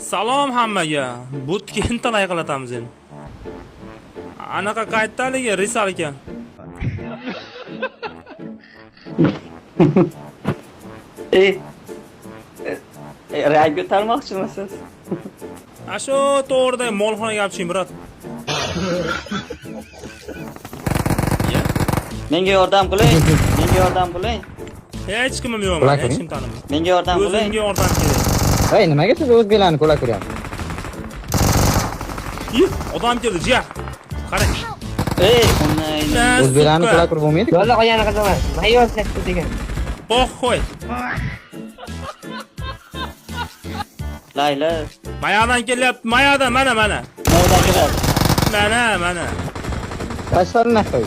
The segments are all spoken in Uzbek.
Salom hammaga. Butga intalay qilatamiz endi. Anaqa qayerda haligi Risal ekan. E, rang ko'tarmoqchimisiz? A shu to'g'rida molxonaga olib chiqing, brat. Ya, Menga yordam qiling. Menga yordam qiling. hech kimim yo'q, Ular hech kim tanimayman. Menga yordam qiling. O'zimga yordam kerak. Ey, nimaga siz o'zbeklarni ko'la ko'ryapsiz? Ih, odam keldi, jiya. Qarang. Ey, onayni. Na, O'zbeklarni suka. ko'la ko'rib bo'lmaydi. Yo'lda qolgani qiziq. Mayor degan. Poxoy. Layla. Mayadan kelyapti, mayadan, mana, mana. Novda kiradi. Mana, mana. Tashlar naqoy.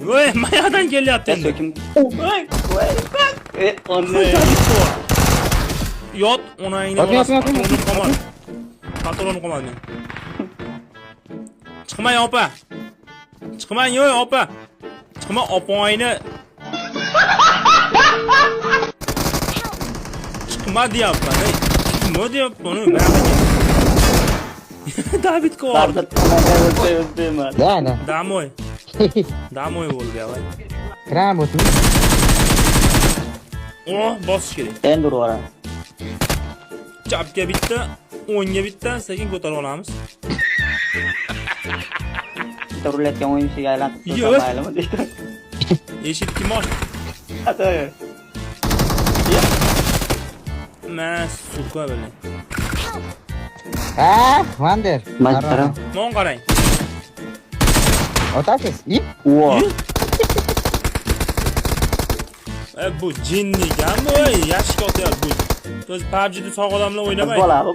Voy, mayadan kelyapti endi. So'kim. Voy, voy. Ey, onay. Yot, onangni Yotma, bolasi. yotma, yotma. Patronum qolmadi. Patronim qolmadi men. Chiqmang, opa. Chiqmang, yo'q, opa. Chiqma, opangni. Chiqma deyapman, ey. Chiqma deyapman, ey, buyoqqa kel. David Kor. O'zbekman. Da, da. Домой. Домой bo'ldi bu yoqqa. Kram o'tmi? Oh, bosish kerak. Endi urib yuboramiz. Chapga bitta, o'ngga bitta, sekin ko'tarib olamiz. Bitta urilayotgan o'yinchiga aylanib Yo'q. tursam maylimi deydi. Eshik kim ochdi? Ata. Ma, suka bilan. Ha, Vander. Majara. Mon qarang. Otasiz? I? Во. E, bu jinni ekanmi? Ey, yashik otyapti bu. O'zi PUBG'da sog' odamlar o'ynamaydi. Bola bu.